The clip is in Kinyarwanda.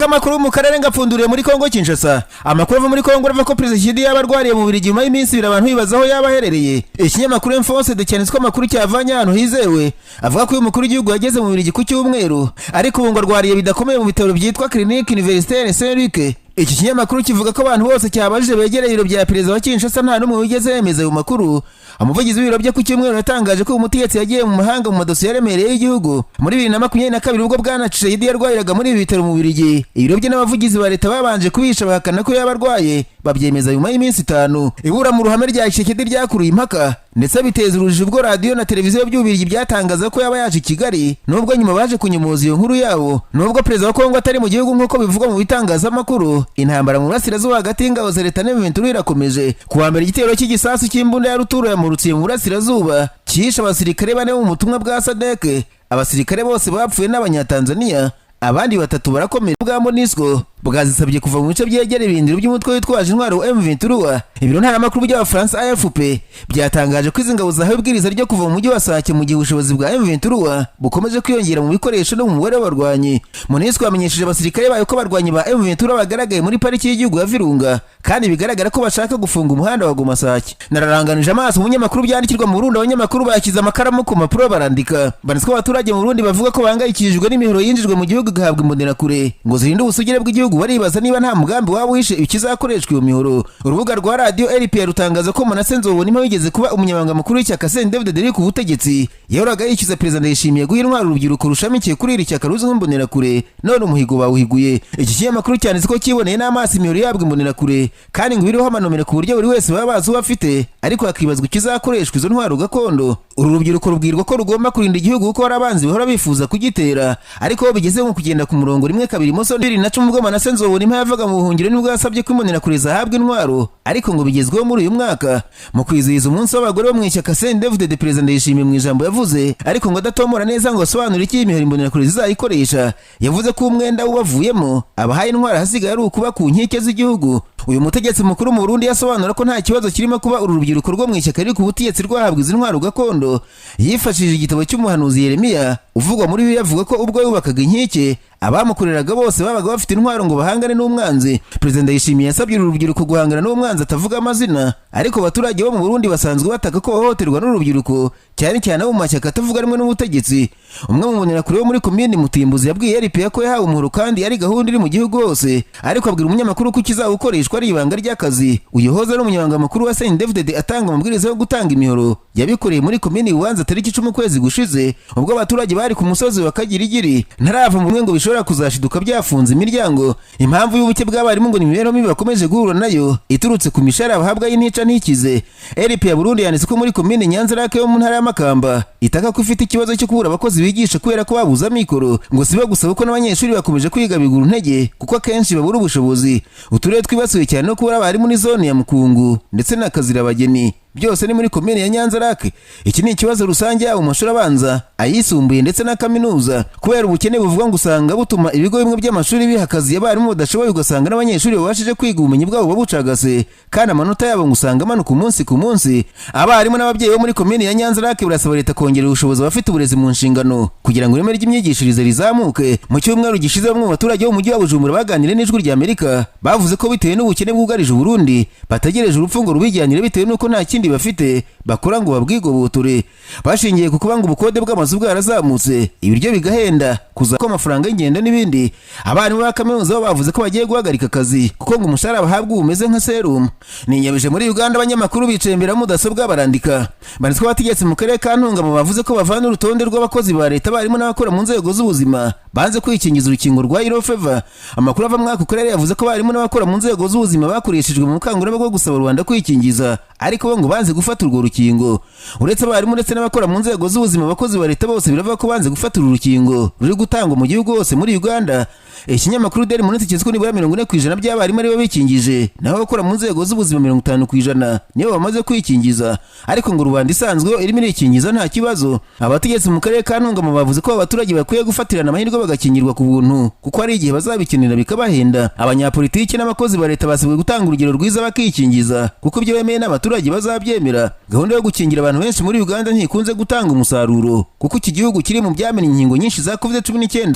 Amakuru mu karere ngapfunduriye muri Kongo Kinshasa. Amakuru ava muri Kongo avuga ko Perezida Tshisekedi yaba arwariye mu Bubiligi nyuma y'iminsi 2 abantu bibaza aho yaba aherereye. Ikinyamakuru Info de cyanditswe amakuru cyavanye ahantu hizewe avuga ko uyu mukuru w'igihugu yageze mu Bubiligi ku cyumweru, ariko ubu ngo arwariye bidakomeye mu bitaro byitwa Clinique Universitaire Saint-Luc. Iki kinyamakuru kivuga ko abantu bose cyabajije begereye ibiro bya perezida wa Kinshasa nta n'umwe wigeze yemeza ayo makuru. Umuvugizi w'ibiro bye ku cyumweru yatangaje ko umutegetsi yagiye mu mahanga mu madosiye aremereye y'igihugu. Muri 2022, ubwo bwana Tshisekedi yarwariraga muri ibi bitaro mu Bubiligi, ibiro bye n'abavugizi ba leta babanje kubisha bahakana ko yaba arwaye, babyemeza nyuma y'iminsi 5. Ibura mu ruhame rya Tshisekedi ryakuruye impaka ndetse biteza urujijo ubwo radiyo na televiziyo by'Ububiligi byatangaza ko yaba yaje i Kigali, nubwo nyuma baje kunyomoza iyo nkuru yabo. Nubwo perezida wa Kongo atari mu gihugu nk'uko bivugwa mu bitangazamakuru, intambara mu burasirazuba hagati y'ingabo za leta n'M23 irakomeje. Ku wa mbere, igitero cy'igisasu cy'imbunda ya rutura yamurutsiye mu burasirazuba cyishe abasirikare 4 bo mu butumwa bwa SADC. Abasirikare bose bapfuye n'Abanyatanzania, abandi 3 barakomeye. Bwa MONUSCO bwazisabye kuva mu bice byegereye ibirindiro by'umutwe witwaje intwaro M23. Ibiro ntaramakuru by'Abafaransa AFP byatangaje ko izi ngabo zahawe ibwiriza ryo kuva mu mujyi wa Sake mu gihe ubushobozi bwa M23 bukomeje kwiyongera mu bikoresho no mu mubare w'abarwanyi. MONUSCO yamenyesheje abasirikare bayo ko abarwanyi ba M23 bagaragaye muri pariki y'igihugu ya Virunga, kandi bigaragara ko bashaka gufunga umuhanda wa Goma Sake. Nararanganije amaso umunyamakuru byandikirwa mu Burundi, abanyamakuru bashyize amakaramu ku mpapuro barandika. Banditswe abaturage mu Burundi bavuga ko bahangayikishijwe n'imihoro yinjijwe mu gihugu igahabwa imbonerakure ngo zirinde ubusugire bw'igihugu. Baribaza niba nta mugambi waba uhishe ikizakoreshwa iyo mihoro. Urubuga rwa radiyo RPA rutangaza ko Manase Nzobonimpa wigeze kuba umunyamabanga mukuru w'ishyaka CNDD-FDD riri ku butegetsi yahoraga yishyuza Perezida Ndayishimiye guha intwaro urubyiruko rushamikiye kuri iri shyaka ruzwi nk'imbonerakure, none umuhigo bawuhiguye. Iki kinyamakuru cyanditse ko kiboneye n'amaso imihoro yabwa imbonerakure, kandi ngo biriho amanomero ku buryo buri wese baba bazi uwo afite, ariko hakibazwa ikizakoreshwa izo ntwaro gakondo. Uru rubyiruko rubwirwa ko rugomba kurinda igihugu kuko hari abanzi bahora bifuza kugitera, ariko bo bigeze mu kugenda ku murongo rimwe kabiri imoso. 2010, ubwo Manase Nzobonimpa yavaga mu buhungiro, nibwo yasabye ko imbonerakure zahabwa intwaro, ariko ngo bigezweho muri uyu mwaka. Mu kwizihiza umunsi w'abagore bo mu ishyaka CNDD-FDD, Perezida Ndayishimiye mu ijambo yavuze, ariko ngo adatomora neza ngo asobanure icyo iyi mihoro imbonerakure zizayikoresha, yavuze ko umwenda wubavuyemo abahaye intwaro ahasigaye ari ukuba ku nkike z'igihugu. Uyu mutegetsi mukuru mu Burundi yasobanura ko nta kibazo kirimo kuba uru rubyiruko rwo mu ishyaka riri ku butegetsi rwahabwa izi ntwaro gakondo. Yifashishije igitabo cy'umuhanuzi Yeremiya uvugwa muri Bibiliya, avuga ko ubwo yubakaga inkike abamukoreraga bose babaga bafite intwaro ngo bahangane n'umwanzi. Perezida Ndayishimiye yasabye uru rubyiruko guhangana n'umwanzi atavuga amazina, ariko abaturage bo mu Burundi basanzwe bataka ko bahohoterwa n'urubyiruko, cyane cyane abo mu mashyaka atavuga rumwe n'ubutegetsi. Umwe mu mbonerakure wo muri komini Mutimbuzi yabwiye RPA ko yahawe umuhoro kandi ari gahunda iri mu gihugu hose, ariko abwira umunyamakuru ko ikizawukoreshwa ari ibanga ry'akazi. Uyu hoza ari umunyamabanga mukuru wa CNDD-FDD atanga amabwiriza yo gutanga imihoro yabikoreye muri komini Bubanza tariki 10 ukwezi gushize, ubwo abaturage bari ku musozi wa Kagirigiri. Ntarava mu ngo bishobora kuzashiduka byafunze imiryango. Impamvu y'ubuke bw'abarimu ngo ni imibereho mibi bakomeje guhura nayo iturutse ku mishahara bahabwa y'intica ntikize. RP ya Burundi yanditse ko muri komini Nyanza-Lac yo mu ntara ya Makamba itaka ko ifite ikibazo cyo kubura abakozi bigisha kubera ko babuze amikoro. Ngo siba gusa, kuko n'abanyeshuri bakomeje kwiga bigura intege kuko akenshi babura ubushobozi. Uturere twibasiwe cyane no kubura abarimu ni zone ya Mukungu ndetse na Kazirabageni, byose ni muri komini ya Nyanza-Lac. Iki ni ikibazo rusange yaba mu mashuri abanza, ayisumbuye ndetse na kaminuza, kubera ubukene buvugwa ngo usanga butuma ibigo bimwe by'amashuri biha akazi abarimu badashoboye, ugasanga n'abanyeshuri babashije kwiga ubumenyi bwabo babucagase, kandi amanota yabo ngo usanga amanuka umunsi ku munsi. Abarimu n'ababyeyi bo muri komini ya Nyanza-Lac barasaba leta kongera ubushobozi abafite uburezi mu nshingano kugira ngo ireme ry'imyigishirize rizamuke. Mu cyumweru gishize, bamwe mu baturage bo mu mujyi wa Bujumbura baganiriye n'Ijwi rya Amerika bavuze ko bitewe n'ubukene bwugarije Uburundi bategereje urupfu ngo rubijyanire, bitewe n'uko nta kindi bafite bakora ngo babwigobotore. Bashingiye ku kuba ngo ubukode bw'amazu bwarazamutse, ibiryo bigahenda, kuza ko amafaranga y'ingendo n'ibindi. Abarimu ba kaminuza bo bavuze ko bagiye guhagarika akazi kuko ngo umushahara bahabwa ubu umeze nka serumu. Ninyabije muri Uganda, abanyamakuru bicaye imbere ya mudasobwa barandika. Banditswe abategetsi mu karere ka Ntungamo bavuze ko bavana urutonde rw'abakozi ba leta, barimo n'abakora mu nzego z'ubuzima banze kwikingiza urukingo rwa yellow fever. Amakuru ava muri ako karere yavuze ko barimo n'abakora mu nzego z'ubuzima bakoreshejwe mu bukangurambaga bwo gusaba rubanda kwikingiza, ariko bo ngo banze gufata urwo rukingo. Uretse abarimu ndetse n'abakora mu nzego z'ubuzima, abakozi ba leta bose biravuga ko banze gufata uru rukingo ruri gutangwa mu gihugu hose muri Uganda. Ikinyamakuru Daily Monitor kizwi nibura 40% by'abarimu aribo bikingije, naho abakora mu nzego z'ubuzima 50% nibo bamaze kwikingiza, ariko ngo rubanda isanzwe irimo irikingiza nta kibazo. Abategetsi mu karere ka Ntungamo bavuze ko abaturage bakwiye gufatirana amahirwe bagakingirwa ku buntu, kuko hari igihe bazabikenera bikabahenda. Abanyapolitiki n'abakozi ba leta basabwe gutanga urugero rwiza bakikingiza, kuko ibyo bemeye n'abaturage bazabyemera. Gahunda yo gukingira abantu benshi muri Uganda ntikunze gutanga umusaruro, kuko iki gihugu kiri mu byamenye inkingo nyinshi za COVID-19.